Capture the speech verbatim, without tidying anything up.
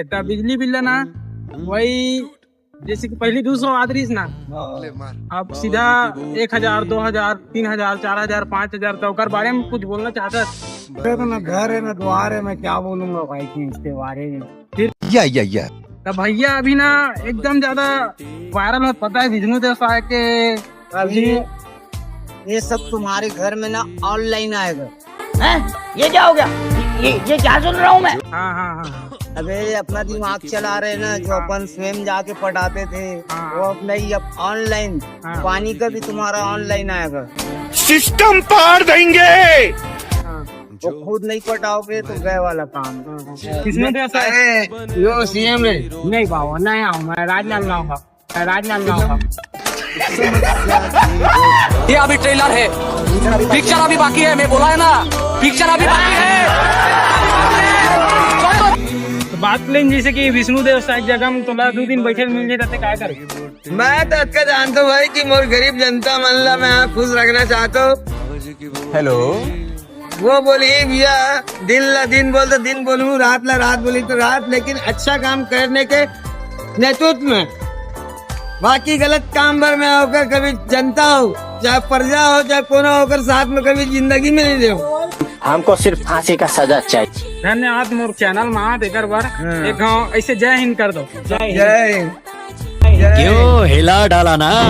त बिजली बिल ला ना, वही जैसे कि पहली दू सौ आत रहिस ना, अब सीधा एक हजार, दो हजार, तीन हजार, चार हजार, पाँच हजार। त ओकर बारे में कुछ बोलना चाहता है? अरे तो ना घर है ना द्वार है, मैं क्या बोलूंगा भाई कि इसके बारे में। फिर या, या, या। त भैया अभी ना एकदम ज्यादा वायरल हो, पता है विष्णु देव साय के? अभी ये सब तुम्हारे घर में ना ऑनलाइन आएगा। हैं? ये क्या हो गया? ये, ये क्या सुन रहा हूँ मैं? हाँ, हाँ, हाँ, हाँ। अबे, अपना दिमाग चला रहे हैं ना, जो हाँ। अपन स्वयं जाके पटाते थे, हाँ। वो अपना ही अब ऑनलाइन। हाँ। पानी का भी तुम्हारा ऑनलाइन आएगा। सिस्टम पार देंगे। हाँ। वो खुद नहीं पटाओगे तो गए वाला काम। हाँ, हाँ। किसने दिया सर? अरे, यो सीएम है। नहीं बाबा, नहीं आऊँ मैं, राजनांदगांव का। राजनांदगांव का। ये अभी ट्रेलर है, पिक्चर अभी बाकी है, मैं बोला है ना, पिक्चर अभी बाकी है। तो बात लेन जैसे कि विष्णु देव साय जगह में तोला दू दिन बैठे मिल जाते, काय करे? मैं तो अतका जानता हूँ भाई कि मोर गरीब जनता मन ला मैं यहाँ खुश रखना चाहता हूँ। हेलो। वो बोली, "ए भैया, दिन ला दिन बोल तो दिन बोलूँ, रात ला रात बोली तो रात, लेकिन अच्छा काम करने के नेतृत्व में, बाकी गलत काम बर मैं ओकर कभी जनता हो, चाहे प्रजा हो, चाहे कोनो ओकर साथ में कभी जिंदगी में नहीं देहूँ।" हमको सिर्फ फांसी का सजा चाहिए। धन्यवाद मोर चैनल मा आत एकर बर। हाँ। एक गाँव ऐसे जय हिंद कर दो। जय हिंद। जय हिंद। क्यों हिला डाला ना?